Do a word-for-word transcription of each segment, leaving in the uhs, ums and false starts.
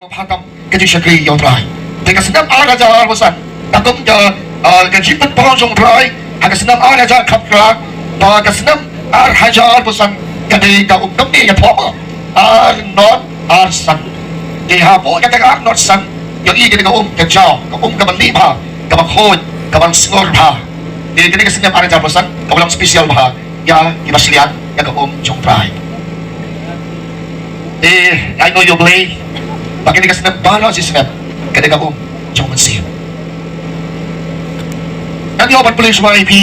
Pha tam ka jingshakri ïa U Trai. Te ka snem ar hajar arphew san, ka kum ka, ah, ka jingpynpaw jong U Trai ha ka snem ar hajar khatphra, bad ka snem ar hajar arphew san ka dei ka um kumne, ïathuh ba ar nod ar san. Te hapoh kata ka ar nod san, ïohi kane ka um ka jaw, ka um kaba lieh bha, kaba khuid, kaba sngewbha. Te kane ka snem ar hajar arphew san kaba long special bha ïa kiba shiliang ïa ka um jong U Trai. Te ai nguh ïa U Blei ba kane ka snem baroh shi snem ka dei ka um jong U Mynsiem. Ngan ïoh ban pule shuwa ïa phi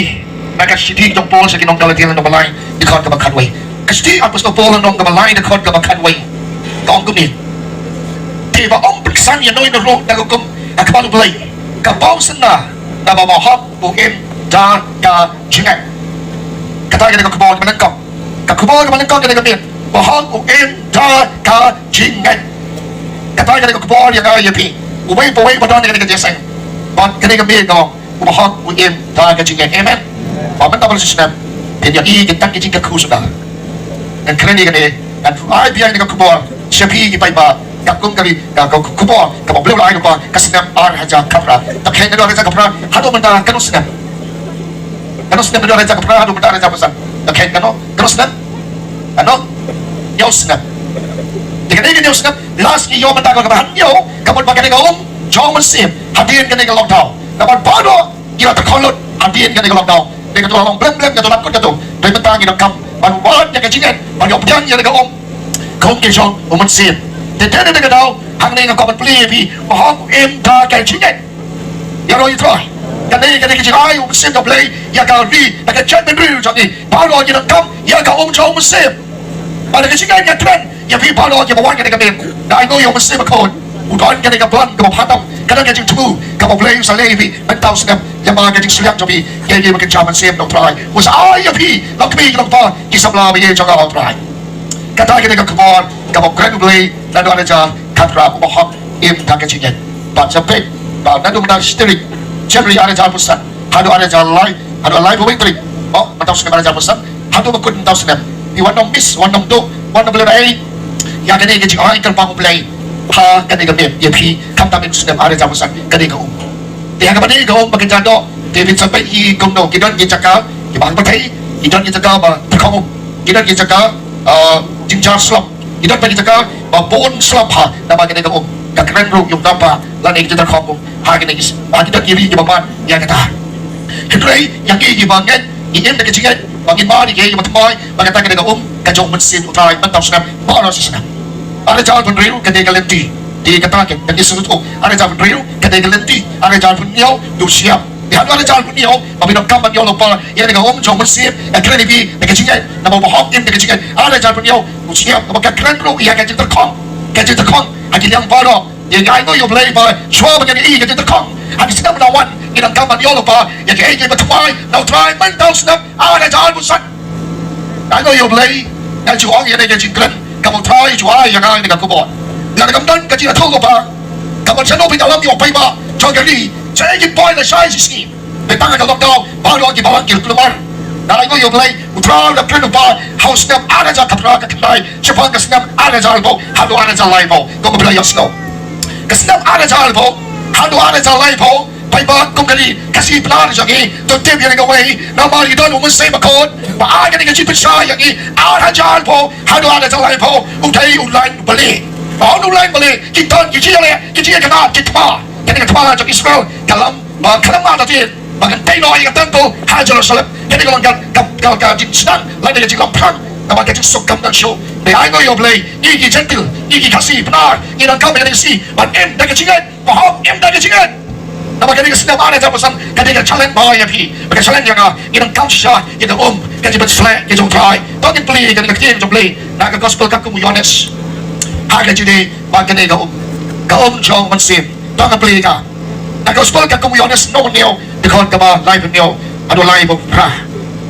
na ka shithi jong u Paul sha ki nong Galatia, lynnong ba lai, dkhot kaba khatwei. Ka shithi u Apostol Paul, lynnong kaba lai, dkhot kaba khatwei, ka ong kumne: Te ba ym pynksan ïa uno uno ruh na ka hukum ha khmat U Blei, ka paw sngewbha naba ba hok u im da ka jingngeit. Kata ka dei ka khubor kaba nyngkong. Ka khubor kaba nyngkong ka dei ka mih: ba hok u im da ka jingngeit. Kata ka dei ka khubor ïa nga ïa phi, uwei pa uwei ba don ha kane ka jingïaseng. Bad ka dei ka mih, ka ong, ba hok u im da ka jingngeit. Amen. Ba mynta baroh shi snem phin ïohi ïa kita ki jingkyrkhu sngewbha. Ngan kren ïa kane, ngan ai biang ïa ka khubor sha phi ki paidbah, ka kum kane ka, ka khubor kaba U Blei u la ai lypa ka snem ar hajar khatphra. Te kheiñ naduh ar hajar khatphra haduh mynta katno snem? Katno snem naduh ar hajar khatphra haduh mynta ar hajar arphew san? Te kheiñ katno, katno snem? Katno? Hynñiew snem. Te kane ka hynñiew snem, last ngi ïoh mynta ka kaba hynñiew, ka mut ba kane ka um jong U Mynsiem hadien kane ka lockdown. Namar baroh ngi la tyrkhong lut hadien kane ka lockdown. Te kato la long blem blem, kato la kut kato. Te mynta ngi donkam ban wad ïa ka jingngeit, ban ïoh pdiang ïa ka um, ka um ka jong U Mynsiem. Te dei na kata ka daw hangne nga kwah ban plie ïa phi, ba hok u im da ka jingngeit. Ïaroh ïa U Trai. Kane, kane ka jingai U Mynsiem jong U Blei ïa ka ri, ïa ka jaitbynriew jong ngi. Baroh ngi donkam ïa ka um jong U Mynsiem. Bad da ka jingngeit ngan kren ïa phi baroh kiba wan kane ka miet. Nga ai nguh ïa U Mynsiem Bakhuid, u don kane ka plan kaba bha tam, ka don ka jingthmu kaba U Blei u sa leh ïa phi mynta u snem, lem bad ka jingshiliang jong phi ïa ki ba kynja mynsiem na U Trai. U sa ai ïa phi longkmie ki longpa, ki samla ba ïeit jong nga ha U Trai. Kata ka dei ka khubor kaba kren U Blei naduh ar hajar khatphra, ba hok im da ka jingngeit. Bad sa peit ba naduh mynta shi tarik January ar hajar arphew san haduh ar hajar lai, haduh laiphew wei tarik, oh, mynta u snem ar hajar arphew san, haduh ba kut mynta u snem, phi wat nym miss, wat nym duh, wat nym pynlehnohei ïa kane ka jingai kyrpang U Blei ha kane ka miet ïa phi, khamtam ïa u snem ar hajar arphew san, ka dei ka um. Te ha kaba dei ka um ba kynja doh, te phin sa peit hi kumno, ki don ki jaka kiba hangpyrthei, ki don ki jaka ba tyrkhong um, ki don ki jaka, ah, jynjar slap, ki don pat ki jaka ba bun slap ha, namar kane ka um. Ka kren ruh ïa u nongpynïaid lane ki jaka tyrkhong um ha kine ki, ha ki don ki ri kiba mad ïa kata. Hynrei ïa ngi kiba ngeit, ngi im da ka jingngeit ba ngin mad ïa kiei kiba thymmai, ba kata ka dei ka um ka jong U Mynsiem U Trai mynta u snem baroh shi snem. Ar hajar arphew hynriew ka dei ka lynti. Te kata ka dei ka shisha, ar hajar arphew hynriew ka dei ka lynti. Ar hajar arphew hynñiew, to shim. Te haduh ar hajar arphew hynñiew ba phi donkam ban ïoh lypa ïa kane ka um jong U Mynsiem, nga kren ïa phi da ka jingngeit, namar ba hok im da ka jingngeit. Ar hajar arphew hynñiew, to shim, namar ka kren ruh ïa ka jingtyrkhong, ka jingtyrkhong ha ki liang baroh. Te nga ai nguh ïa U Blei ba shuwa ba ngi ïohi ka jingtyrkhong ha ki snem ba la wan, ngi donkam ban ïoh lypa ïa kiei kiei ba thymmai na U Trai mynta u snem ar hajar arphew san. Nga ai nguh ïa U Blei, nga ju ong ïa kane ka jingkren kaba U Trai u ju ai ïa nga kane ka khubor. Lada kam don ka jingïathuhlypa, ka ban shano phi ïalam ïa u paidbah jong ka ri, shaei kin poi lashai shisngi? Te tang ha ka lockdown baroh ki balang ki kulmar. Nga ai nguh ïa U Blei, U Trai u la kren lypa ha u snem ar hajar khatphra, ka khyndai shaphang ka snem ar hajar arphew haduh ar hajar laiphew. Kumba phi la ïohsngew, ka snem ar hajar arphew haduh ar hajar laiphew, paidbah kum ka ri Khasi Pnar jong ngi, to tip ïa kane kawei, namar ngi don U Mynsiem Bakhuid ba ai kane ka jingpynshai ïa ngi, ar hajar arphew haduh ar hajar laiphew u dei u lain ba lieh. Ba un u lain ba lieh, ki don ki jingïaleh, ki jingïakynad, ki thma. Kane ka thma jong Israel ka long ba khlem mad hadien ba kan tei noh ïa ka templ ha Jerusalem. Kane ka long ka, ka, ka, ka jingsdang lane ka jinglong phrang, namar ka jingsuk kam don shuh. Te ai nguh ïa U Blei, ngi ki Jentil, ngi ki Khasi Pnar, ngi donkam ïa kane ka sngi ban im da ka jingngeit, ba hok im da ka jingngeit. Namar kane ka snem ar hajar arphew san ka dei ka challenge bha ïa phi, ba ka challenge ïa nga, ngi donkam shisha ïa ka um, ka jingpynsleh ka jong U Trai. To ngin pule ïa kane ka ktien jong U Blei na ka Gospel katkum u Ïoannis. Ha ka jingïadei bad kane ka um, ka um jong U Mynsiem. To ngin pule ïa ka. Na ka Gospel katkum u Ïoannis lynnong hynñiew, dkhot kaba laiphew hynñiew haduh laiphew phra.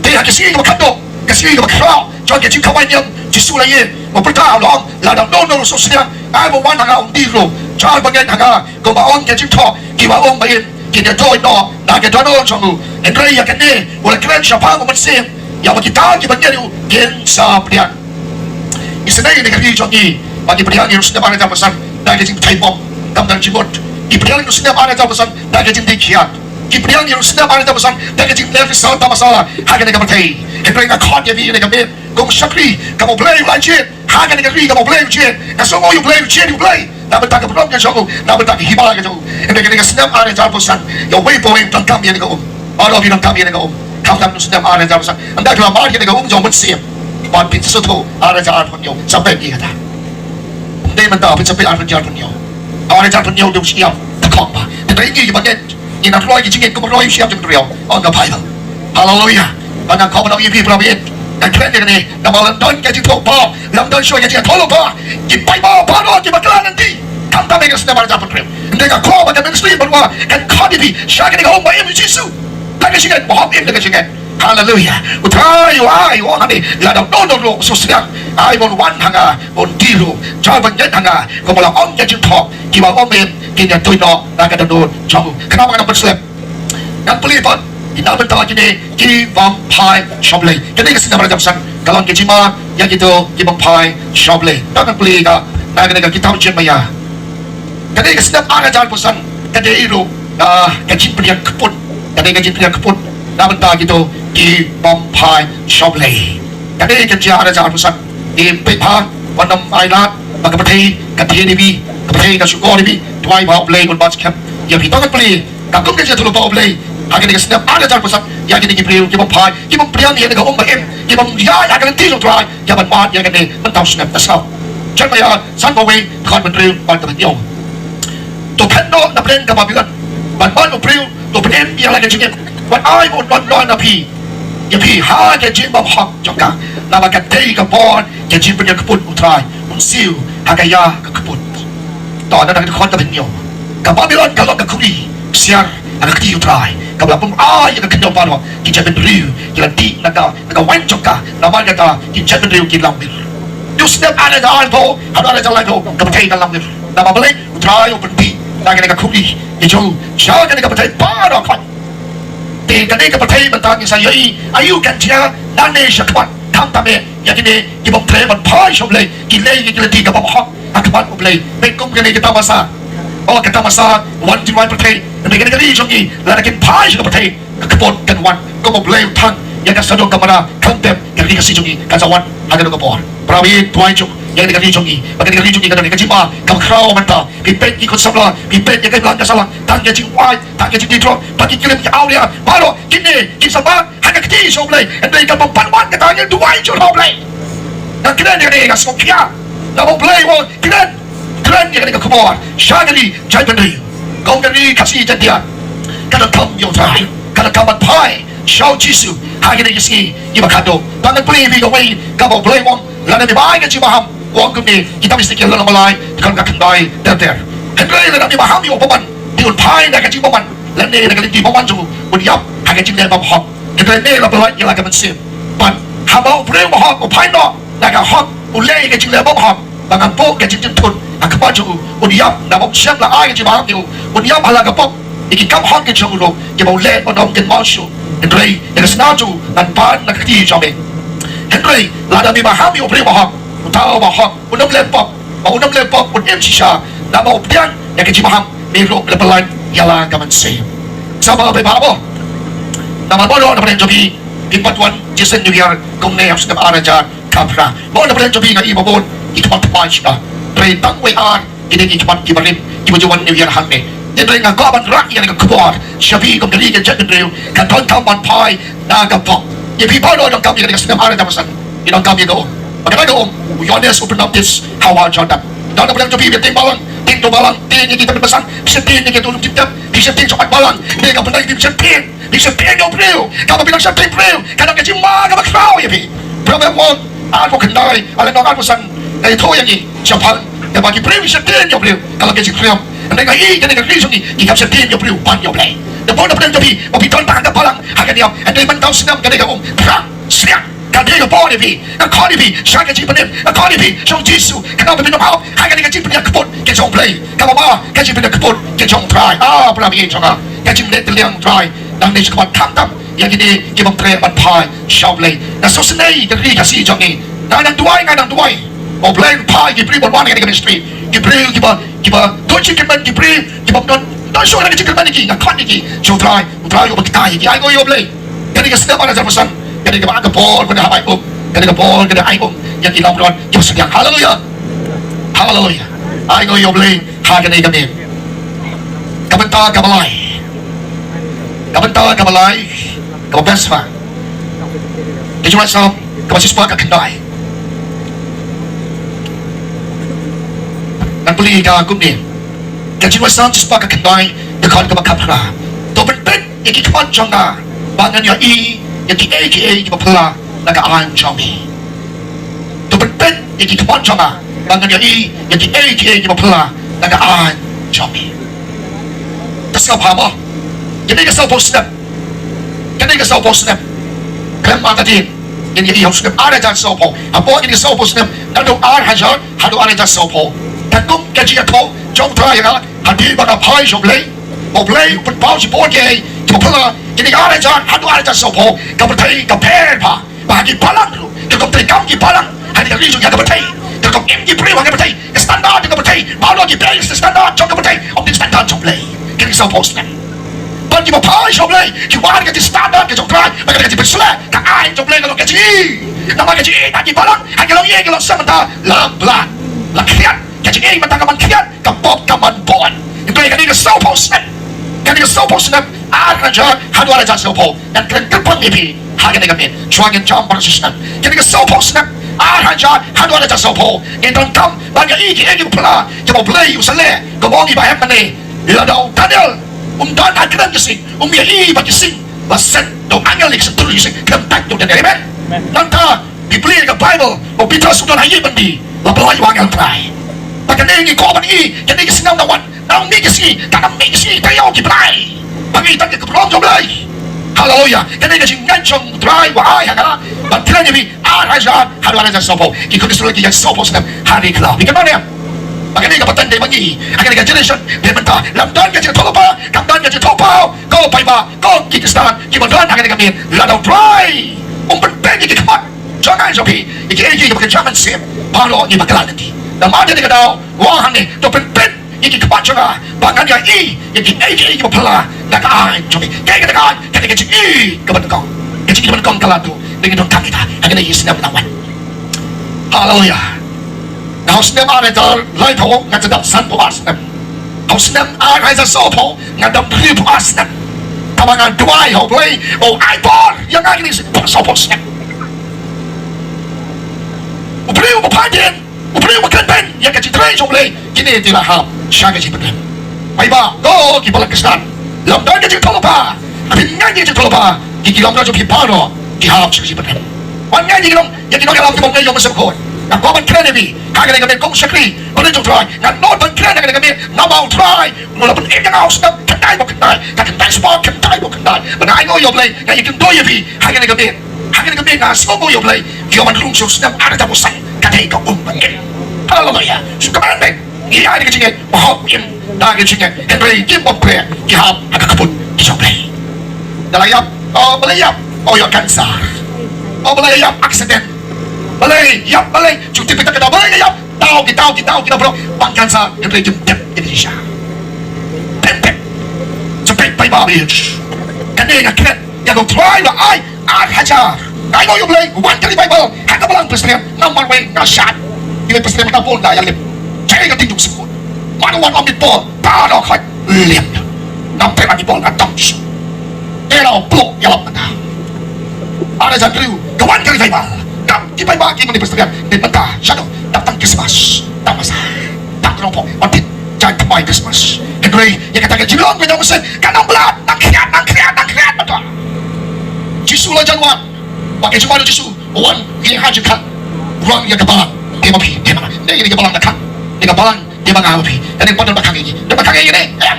Te ha ka sngi kaba khatduh, ka sngi kaba khraw jong ka jingkhawai niam, Jisu u la ïeng, u pyrta, u la ong, lada uno uno ruh u sngewsynñiang, ai ba wan ha nga, um dih ruh. Jar bangeit ha nga, kumba ong ka jingthoh, kiba um ba im kin ïa duh noh na ka dohnud jong u. Hynrei ïa kane u la kren shaphang U Mynsiem, ïa ba kita kiba ngeit ïa u kin sa pdiang. Isynei na ka ri jong ngi ba ngi pdiang ïa u snem ar hajar arphew san, na ka jingthait bom, kam don jingmut. Ki pdiang ïa u snem ar hajar arphew san da ka jingdih khiah. Ki pdiang ïa u snem ar hajar arphew san da ka jingleh pisa tamasa ha kane ka pyrthei. Hynrei nga khot ïa phi kane ka miet, kum u shakri kaba U Blei u la jied ha kane ka ri kaba U Blei u jied. Nga sngew ïa U Blei u jied, ïa U Blei na bynta ka burom ka jong u, na bynta ka hima ka jong u. Hynrei kane ka snem ar hajar arphew san, ïa uwei pa uwei u donkam ïa kane ka um. Baroh phi donkam ïa kane ka um. Khamtam u snem ar hajar arphew san, ynda phi la mad ïa kane ka um jong u Mynsiem, bad phin sa sngewthuh ar hajar arphew hynñiew sa peit ïa kata. Ym dei mynta phin sa peit ar hajar arphew hynñiew. Ar hajar arphew hynñiew u dei u shyiap, te khong ba, te dei ngi kiba ngeit. Ngi nang roi ki jingngeit kumba roi u shyiap jong u briew, ong ka Baibl. Haleluia. Bad nga kwah ban ong ïa phi para bangeit, nga kren ïa kane namar lym don ka jingthoh ba, lym don shuh ka jingthoh lypa. Ki paidbah baroh kiba khlaiñ lynti, khamtam ïa ka snem ar hajar arphew hynriew. Hynrei nga kwah ba ka ministry ban wan, kan khot ïa phi sha kane ka um ba im Jisu. Da ka jingngeit, ba hok im da ka jingngeit. Haleluia. U Trai u ai, u ong hangne, lada uno uno ruh u sngewsynei, ai ban wan ha nga, ban die ruh, jar ban ngeit ha nga, kumba la ong ka jingthoh, kiba ym im kin ïa duh noh na ka dohnud jong u. Khnang ba ngan pynslem, ngan plie pat ïa na bynta kine ki bym phai sha U Blei. Kane ka snem ar hajar arphew san ka long ka jingma ïa kito ki bym phai sha U Blei. Ngan plie ka na kane ka kitab Jeremaïah. Kane ka snem ar hajar arphew san ka dei ruh, ah, ka jingpynïaid kyput. Kane ka jingpynïaid kyput na bynta kito ki bym phai sha U Blei. Kane ka jia ar hajar arphew san. Ngi peit bha, wat nym ailad ba ka pyrthei ka thied ïa phi, ka pyrthei ka shukor ïa phi. Duwai ba U Blei un bat skhem ïa phi. To ngan plie, katkum ka jingïathuhlypa U Blei ha kane ka snem ar hajar arphew san ïa kine ki briew ki bym phai, ki bym pdiang ïa kane ka um ba im, ki bym ïaid ha ka lynti jong U Trai, ïa ban mad ïa kane mynta u snem. Te sngap Jeremaïah sanphew wei, dkhot hynriew bad hynñiew. To phet noh na pdeng ka Babilon, bad man u briew to pynim ïa la ka jingim, wat ai ba un wan noh na phi, ïa phi ha ka jingbymhok jong ka, naba ka dei ka bor ka jingpynïaid kyput U Trai, un siew ha ka ïa ka kyput. To na ka dkhot ka hynñiew, ka Babilon ka long ka khuri ksiar ha ka kti U Trai, kaba la pynmih ïa ka khyndew baroh, ki jaitbynriew ki la dih na ka, na ka waiñ jong ka, namar kata ki jaitbynriew ki langmir. Ïa u snem ar hajar arphew haduh ar hajar laiphew ka pyrthei ka langmir. Namar balei? U Trai u pyndih na kane ka khuri ka jong u sha kane ka pyrthei baroh. Te kane ka pyrthei mynta ngi sa ïohi aïu kan jia nangne shakhmat. Khamtam eh ïa kine ki bym treh ban phai sha U Blei, ki leh ïa ki lynti ka bymhok ha khmat U Blei. Peit kum kane ka tamasa. Oh, ka tamasa wan jingwan pyrthei. Hynrei kane ka ri jong ngi, lada kin phai sha ka pyrthei, ka kyput kan wan. Kum U Blei u thang ïa ka Sodom Gomorrah, khamtam ka ri Khasi jong ngi kan sa wan ha kano ka por. Para bangeit, duwai jong ïa kane ka ri jong ngi, ba kane ka ri jong ngi kan don ka jingma kaba khraw mynta. Phi peit ki khun samla, phi peit ïa ka imlang ka sahlang, tang ka jingwai, tang ka jingdih drok, ba ki klim ki awria, baroh kine kin sa mad ha ka kti jong U Blei. Hynrei kaba pan wan kata, ngin duwai jur ha U Blei. Nga kren ïa kane, nga sngewkhia. Namar U Blei u ong, kren, kren ïa kane ka khubor sha ka ri jaitbynriew. Kum ka ri Khasi Jaiñtia, ka donkam ïa U Trai, ka donkam ban phai sha U Jisu ha kine ki sngi kiba khatduh. Te ngan plie ïa phi kawei kaba U Blei u ong, lada me ai ka jingbaham, u ong kumne, kitab Esekiel lynnong ba lai, dkhot khyndai ter ter. Hynrei lada me baham ïa u bymman, te un phai na ka jingbymman, lane na ka lynti bymman jong u, un ïap ha ka jingleh bymhok. Hynrei me la pyllait ïa la ka mynsiem. Bad haba u briew bahok u phai noh na ka hok, u leh ïa ka jingleh bymhok, ba ngan buh ka jingjynthut ha khmat jong u, un ïap, naba um shym la ai ka jingbaham ïa u, un ïap ha la ka pop ïa ki kam hok ki jong u ruh, kiba u leh ban ym kynmaw shuh. Hynrei ïa ka snam jong u ngan pan na ka kti jong me. Hynrei lada me baham ïa u briew bahok, uta u bahok un ym leh pop, ba un ym leh pop, un im shisha, naba u pdiang ïa ka jingbaham, me ruh la pyllait ïa la ka mynsiem. Sa ba ba ba ba. Namar baroh na pdeng jong phi, phi pat wan jingïaseng New Year kumne ha u snem ar hajar khatphra. Baroh na pdeng jong phi nga i ba bun ki khmat thymmai shisha. Hynrei tang wei ar ki dei ki khmat kiba rit kiba ju wan New Year hangne. Hynrei nga kwah ban rah ïa kane ka khubor sha phi kum ka ri ka jaitbynriew, ka donkam ban phai na ka pop. Ïa phi baroh donkam ïa kane ka snem ar hajar arphew san, ngi donkam ïa ka um. Ba kane ka um u Ïoannis u pynbaptis ha wah Jordan. Don na pdeng jong phi, phi tieng balang, tieng to balang, tieng ïa ki tymmen basan, phi tieng ïa ki to lum tip tep, phi tieng shaphang balang. Dei ka bynta phi tieng, phi tieng ïa u briew. Kaba phi nang tieng briew ka long ka jingma kaba khraw ïa phi. Proverb one, arphew khyndai, ah lynnong arphew san, ka ïathuh ïa ngi shaphang kaba ki briew ki tieng ïa u briew ka long ka jingkhriam. Hynrei nga i kane ka ri jong ngi, ki kam tieng ïa u briew ban ïa U Blei. Te baroh na pdeng jong phi, ba phi don tang ka balang ha ka niam, hynrei mynta u snem kane ka um, pyrshang sliang. Ka dei ka bor ïa phi, nga khot ïa phi sha ka jingpynim, nga khot ïa phi sha U Jisu, khnang ba phin ym hap ha kane ka jingpynïaid kyput ka jong U Blei. Kaba ma, ka jingpynïaid kyput ka jong U Trai. Ah, para bangeit jong nga, ka jingleh tyrliang U Trai nangne shakhmat, khamtam ïa kine ki bym treh ban phai sha U Blei. Nga sngewsynei ka ri Khasi jong ngi. Nga nang duwai, nga nang duwai. Ba U Blei un phah ïa ki briew ban wan ha kane ka ministry. Ki briew kiba, kiba don jingkyrmen, ki briew kiba don, don shuh ka jingkyrmen ïa ki, nga khot ïa ki. Sha U Trai, U Trai u ba ktah ïa ki. Ai nguh ïa U Blei. Kane ka snem ar hajar arphew san, kane kaba ka por ka da ai um, kane ka por ka da ai um ïa ki nongpynïaid kiba sngewthuh. Haleluya. Haleluya. Ai nguh ïa U Blei ha kane ka miet. Ka bynta kaba lai, ka bynta kaba lai, kaba best ba ka jingwan sam kaba shispah ka khyndai. Ngan pule ka kumne. Ka Jingwan sam shispah ka khyndai, ka dkhot kaba khatphra. To pynpeit ïa ki khmat jong nga ba ngan ïohi ïa kiei kiei kiba phylla na ka aiñ jong me. To pynpeit ïa ki khmat jong nga ba ngan ïohi ïa kiei kiei kiba phylla na ka aiñ jong me. Te sngewbha mo, kine ki sawphew snem, kine ki sawphew snem, khlem artatien ngin ïohi ha u snem ar hajar sawphew. Hapoh kine ki sawphew snem, naduh ar hajar haduh ar hajar sawphew. Te kum ka jingïathuh jong U Trai ïa nga, hadien ba nga phai sha U Blei, U Blei u pynpaw shibun kiei kiei kiba phylla, kine ki ar hajar haduh ar hajar sawphew, ka pyrthei ka pher bha. Ba ha ki balang ruh, ka kum treikam ki balang ha kane ka ri jong ngi, ha ka pyrthei, ka kum im ki briew ha ka pyrthei, ka standard jong ka pyrthei, baroh ki base standard jong ka pyrthei, ym dei standard jong U Blei. Kine ki sawphew snem, bad kiba phai sha U Blei ki wan ka jingstandard ka jong U Trai, bad ka jingpynsleh ka aiñ jong U Blei ka long ka jingïeit. Namar ka jingïeit ha ki balang, ha ki longïing, ki longsem mynta la blad, la khriat. Ka jingïeit mynta ka ban khriat, ka pop ka ban bun. Hynrei kane ka sawphew snem, kane ka sawphew snem, ar hajar haduh ar hajar sawphew, ngan kren kyrpang ïa phi ha kane ka miet. Shuwa ngin jam baroh shi snem, kane ka sawphew snem, ar hajar haduh ar hajar sawphew, ngin donkam ban ïohi kiei kiei kiba phylla kiba U Blei u sa leh. Kumba ong i Bah Hemp mynne, lada u Daniel um don ha kyrem ki sing, um ïohi ba ki sing la set da u angel, ki seng, ki seng khlem thait da u Daniel. Amen. Nangta phi pule ha ka Baibl ba u Petros u don ha ïing byndi, la pynlait ïa u angel U Trai. Ba kane ngi kwah ban i, kane ka snem na wan, na ym mih ki sngi, tang na ym mih ki sngi, te ïa ki blei, ba ngi tang ïa ka burom jong U Blei. Haleluya. Kane ka jingngeit jong U Trai ba ai ha nga ban kren ïa phi, ar hajar haduh ar hajar sawphew, ki khun Israel ki ïaid sawphew snem ha ri khlaw. Phi kynmaw ne em? Ba kane ka pateng dei ba ngi, ha kane ka generation dei mynta, lam don ka jingthoh lypa, kam don ka jingthoh paw, ko paidbah, ko ki Khristan kiba don ha kane ka miet, lada U Trai um pynpeit ïa ki khmat jong nga jong phi, ïa kiei kiei kiba kynja mynsiem, baroh ngi bakla lynti. Namar kane ka daw u ong hangne, to pynpeit ïa ki khmat jong nga ba ngan ïohi ïa kiei kiei kiba phylla na ka aiñ jong me. Kaei kata ka aiñ? Kata ka jingïeit kaba nyngkong. Ka jingïeit kaba nyngkong ka la duh, dei ngi donkam kita ha kane ka snem na wan. Haleluya. Na ha u snem ar hajar laiphew nga dap sanphew ar snem. Ha u snem ar hajar sawphew nga dap hynriewphew ar snem. Kaba nga duwai ha U Blei ba u ai bor ïa nga kine sawphew snem. U briew uba phai dien, u briew uba kren beiñ ïa ka jingtrei jong U Blei, kine te la hap sha ka jingpyndem. Paidbah, ko ki balang Khristan, lam don ka jingthoh lypa, phin ngeit ïa ka jingthoh lypa, ki ki lam don jong phi baroh ki hap sha ka jingpyndem. Wan ngeit ïa ki nong, ïa ki nongïalam kiba ïoh mynsiem khuid. Nga kwah ban kren ïa phi ha kane ka miet kum u shakri ba rit jong U Trai. Nga nud ban kren ha kane ka miet namar U Trai u la pynim ïa nga ha u snem khyndai bad khyndai, ka khyndai spah khyndai bad khyndai. Bad nga ainguh ïa U Blei, nga ïakynduh ïa phi ha kane ka miet. Ha kane ka miet nga sngewnguh ïa U Blei, ïoh ban rung sha u snem ar hajar arphew san, ka dei ka um ba ngi im. Haleluya. Shu kmen beit, ngi ïa ka jingngeit ba hok im da ka jingngeit. Hynrei kim bym khreh, ki hap ha ka kput ki jong U Blei. Nga la ïap, oh, balei ïap? Oh, ïap cancer. Oh, balei ïap accident? Balei ïap, balei? Shu tip beit ka daw balei ïap. Daw ki, daw ki, daw ki, daw ki, bang cancer, hynrei kim tip ïa ka jingshisha. Tip, tip. Shu tip, bye bye. Kane nga kren ïa ka U Trai ba ai ar hajar. Nga ainguh ïa U Blei, wan ka ri Baibl ha ka balang Khristan namar wei nga shait ïa u Khristan, nga bun da ïa lip. Jai ka ting jong sngewbha. Mano wan ong bit bol, ta da khait lip. Ngam pynban bit bol, nga tam shu. Te la u plok ïa lap mynta. Ar hajar hynriew ka wan ka ri Baibl. Kam ki Baibl ki mane Khristan. Te mynta shadoh, dap tang Christmas, dap masa, dap ka nongpop, wan pynjah thymmai Christmas. Hynrei ïa kata ka jinglong ka jong u Mynsiem ka nang blad, nang khriat, nang khriat, nang khriat mynta. Jisu la jan wan. Ba ka jingwan u Jisu, wan ïa ka jingkhan, wan ïa ka balang. Te ma phi, te ma nga, ne ïa ka balang da khan, ïa ka balang. Te ma nga ma phi, kane pat don ba khang ïa ngi, don ba khang ïa ngi ne em?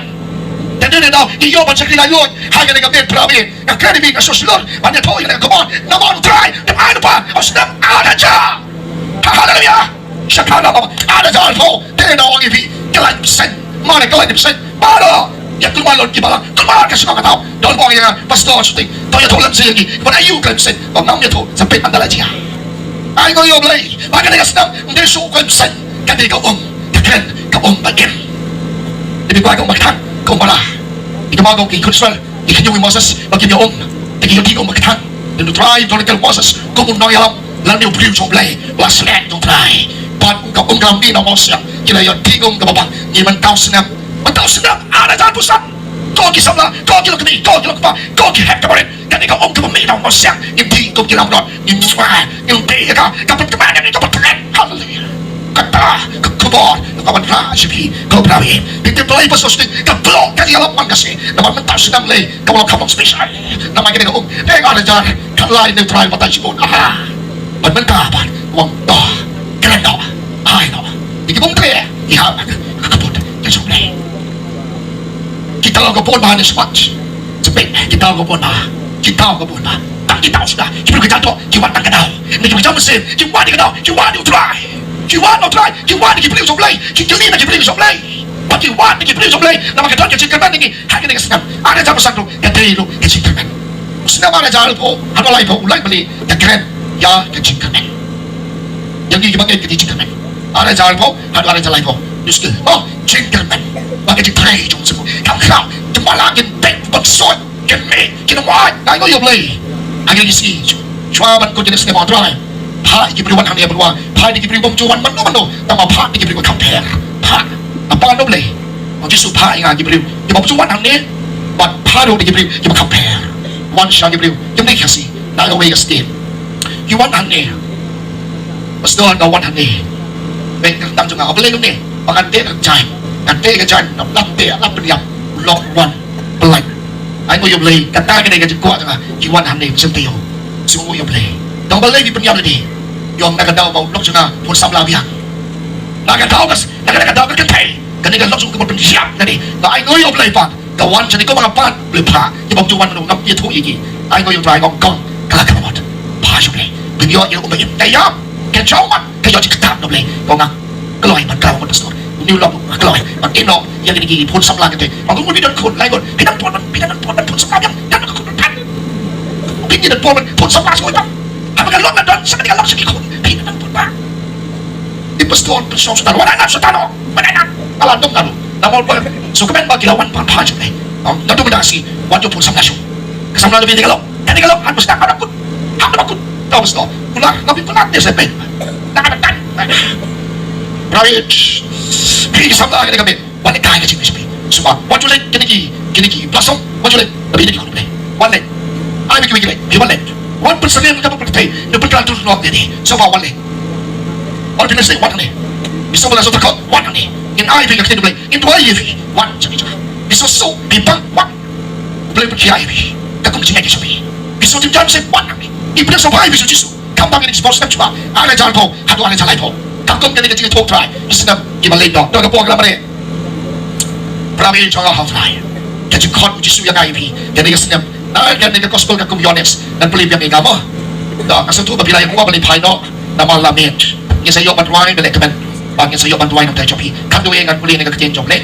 Te dei ne daw ngi ïoh ban shakri laitluid ha kane ka miet phra miet. Nga kren ïa phi, nga sngewshlur ban ïathuh ïa kane ka khubor namar U Trai u ai lypa ha u snem ar hajar. Ha, haleluya. Shakha na ba ar hajar arphew, te daw ong ïa phi, ka lai bseiñ, mane ka lai bseiñ. Baroh ïa kulmar lut ki balang, kulmar ka shnong ka thaw. Don ba ong ïa nga, Pastor Shooting, to ïathuh lem sha ïa ngi, ban ïa u ka lai bseiñ. Ba ngam ïathuh, sa peit ynda la jia. Ai nguh ïa U Blei ba kane ka snem ym dei shuh u koit u saiñ, ka dei ka um, ka kren, ka um ba im. Dei ba ka um ba kthang, ka um ba la. Ïa ka ba ka um ki khun Israel, ki khynñiuh ïa u Moses ba kim ïa um, te ki ïa die ka um ba kthang. Dei U Trai u la kyrkhu ïa u Moses kum u nongïalam lane u briew jong U Blei, u la slek jong U Trai. Bad ka um ka la mih na u mawsiang, ki la ïa die ka um kaba bang. Ngi mynta u snem, mynta u snem ar hajar arphew san, ko ki samla, ko ki lok kmie, ko ki lok kpa, ko ki hep ka barit, kane ka um kaba mih na u mawsiang, ngim die kum ki lamrot, ngim swai, ngim die ïa ka, ka pynkmen ïa ngi, ka pynkmen. Haleluya. Kata ka khubor ka ban rah sha phi, ko Blei. Phi tip balei Pastor Sting ka bloh ka ïalap man ka sngi? Namar mynta u snem lei ka bloh ka bang special. Namar kane ka um, dei ar hajar khatlai, neutral, batai shibun. Aha. Ban mynta ban wan to, kren to, ai to. Ïa ki bym treh ïa ka kyrdan ka jong U Blei. Kita long ka bun ba ha ne smat. Sempit, kita long ka bun ba. Kita long ka bun ba. Tang kita suda. Ki briew ka jam to, ki wan tang ka daw. Ni ki briew jam mynsiem, ki wan ïa ka daw, ki wan ïa U Trai. Ki wan ïa U Trai, ki wan ïa ki briew jong U Blei. Ki kylli na ki briew jong U Blei. Bad ki wan ïa ki briew jong U Blei. Namar ka don ka jingkyrmen ïa ngi ha kane ka snem. Ar hajar arphew san ruh ka dei ruh ka jingkyrmen. U snem ar hajar arphew haduh laiphew u Blei u la kren ïa ka jingkyrmen. Ïa ngi kiba ngeit ka dei jingkyrmen. Ar hajar arphew haduh ar hajar laiphew. Ngi sngewthuh, oh, jingkyrmen. Ba ka jingtrei jong u Jisu kam khraw. Te ma la ngin beh ban soi, ngin mih, ngin wan, ngai nguh ïa U Blei. Ha kine ki sngi, shuwa ban kut kine ki sngi, mo, Trai, phah ïa ki briew wan hangne ban wad. Phah ïa ki briew bym ju wan mano mano, tang ma phah ïa ki briew ba kham pher. Phah. Kpa, U Blei, U Jisu, phah ïa nga ki briew kiba bym ju wan hangne, bad phah ruh ïa ki briew kiba kham pher. Wan sha ki briew kim dei Khasi, na kawei ka state. Ki wan hangne. Pastor, nga wan hangne. Bad ka kyntang jong nga, U Blei kumne, ba ngan teh ka jaiñ, ngan teh ka jaiñ, ngan lap teh, lap pynïap, u lok wan. Blei. Ai nguh ïa U Blei, kata ka dei ka jingkwah jong nga, ki wan hangne, sngewthuh. Sngewthuh ïa U Blei. Tang balei phi pynïap lade? Ïa na ka daw ba u lok jong nga pun samla biang. Na ka daw ka, na ka, na ka daw ka kynthei. Kane ka lok jong ka ba pynïap lade. Nga ai nguh ïa U Blei pat. Ka wan shane kumba nga pat, U Blei phah. Ki bym ju wan mano, ngam ïathuh ïa ki. Ai nguh ïa U Trai, ngam kong. Ka la ka mut. Phah sha U Blei. Pynïoh ïa u ba im. Te ïa. Ka jong mat. Ka ïoh jingkyrkhu na U Blei. Ko nga kloi ban kren bad pastor. Uni u lok nga kloi ban ïehnoh ïa kine ki phone samla kata. Ba kum phi don khun lai khun. Phi don phone ban, phi don phone ban phone samla biang. Don khun ban. Phi don phone ban phone samla sngewbha. Haba ka lok nga don sa kane ka lok sa ki khun. Phi don phone ba. Dei pastor, pastor Soitan. Wan ailad Soitan, oh. Wan ailad. Ala dum nalu. Namar ba shu kmen ba ki la wan ban phah jong me. Nga dum da shi. Wan jong phone samla shu. Ka samla na phi dei ka lok. Kane ka long, han ba sdang, han ba kut. Han ba kut. Tau ba sdang. Kular, nga phi kular, te se pei. Na ka tan. Right. Phi ki samla kane ka bit. Wan leit kai ka jingmut phi. Sngewbha. Wan ju leit kine ki, kine ki blossom. Wan ju leit. Phi kine ki khun Blei. Wan leit. Ai phi ki wi ki leit. Phi wan leit. Wan pynsyriem ka pyrthei. Ne pynkylla tur nok kine. Sngewbha wan leit. Wan phi leit wan hangne. Phi sngewbha la sngewthuh wan hangne. Ngin ai phi ka ktien Blei. Ngin duwai ïa phi. Wan jong phi jong. Phi sngewsuk, phi bang, wan. U Blei u pynkhia ïa phi. Ka kum ka jingngeit ka jong phi. Phi sngewthuh jam shen wan hangne. Ngi pdiang sngewbha ïa phi Jisu. Kam bang ngi dei sngewbha sngewbha. Ar hajar arphew haduh ar hajar laiphew. Ka kum kane ka jingïathuhkhana. Ki snem kiba leit noh. Don ka por ka la mareh. Para bangeit jong nga ha U Trai. Ka jingkhot U Jisu ïa nga ïa phi. Kane ka snem. Na kane ka gospel ka kum Ïoannis. Ngan pule biang ïa ka mo. Nga sngewthuh ba phi la ïa kwah ban leit phai noh. Namar la miet. Ngin sa ïoh ban duwai ba leh kmen. Ba ngin sa ïoh ban duwai na ka bynta jong phi. Khamtam ngan pule na ka ktien jong U Blei.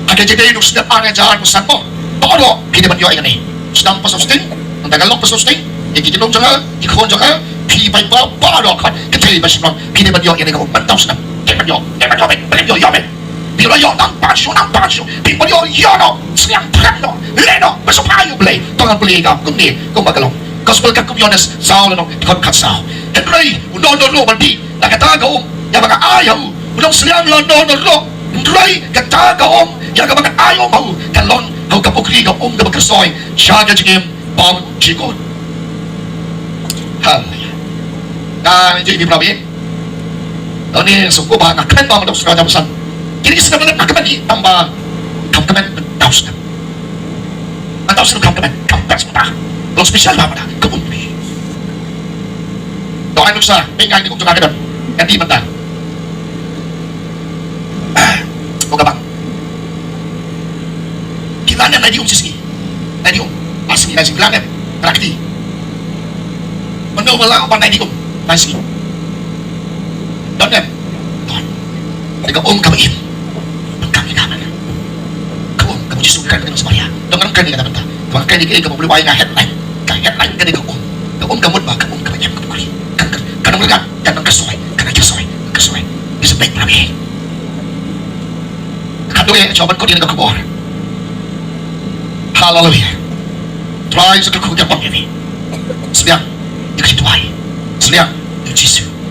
Ha ka jingdei u snem ar hajar arphew san mo. Baroh phi dei ban ïoh ïa kane. Sdang Pastor Sting, nangta ka lok Pastor Sting, ïa ki kynhun jong nga, ki khun jong nga, phi paidbah baroh, khot kynthei ba shynrang, phi dei ban ïoh ïa kane ka um, mynta u snem. Dei ban ïoh, dei ban ïoh, dei ban ïoh, ïoh. Phi la ïoh nang pan shuh, nang pan shuh. Phi ban ïoh, ïoh noh, sdang, pran noh, leh noh, ba sngewbha ïa U Blei. To ngan pule ïa ka kumne, kumba ka long. Gospel ka kum Ïoannis saw lynnong, dkhot khatsaw. Hynrei u don don ruh ban dih na kata ka um ïa ba nga ai ha u. U nongsliang la don don ruh. Hynrei kata ka um ïa kaba nga ai um ha u ka long ha u ka pukri ka um kaba kyrshoi sha ka jingim bymjukut. Haleluya. Nga ïa phi para bangeit. Tang ne sngewbha nga kren ba mynta u snem ar hajar arphew san. Kine ki snem nga kmen hi tang ba kam kmen mynta u snem. Mynta u snem kam kmen, kam kmen mynta. Long special ba mynta ka um phi. Dei nuksa, pyngai ni kum jong nga ka don. Ngan dih mynta. Ko ka bang. Ki la nang ai dih um shisngi. Ai dih um. Ar sngi, lai sngi, ki la nang. Prakti. Mano ba la ban ai dih um. Lai sngi. Don em. Don. Dei ka um kaba im. Ban kren ïa ka mynta. Ka um kaba Jisu kren ïa ka Samaria. Don, ngan kren ïa kata mynta. Ban kren ïa ka um kaba u Blei u ai ïa nga headline. Ka headline ka dei ka um. Ka um ka mut ba ka um kaba im, kaba khuslai. Kan nang ka soi, kan nang ka soi, ka soi. Is a big money. Ka doi cho ban kut ïa ka khubor. Haleluya. Trai sa ka khubor ka pang ïa ni. Sliang ïa ka Trai. Sliang ïa Jisu.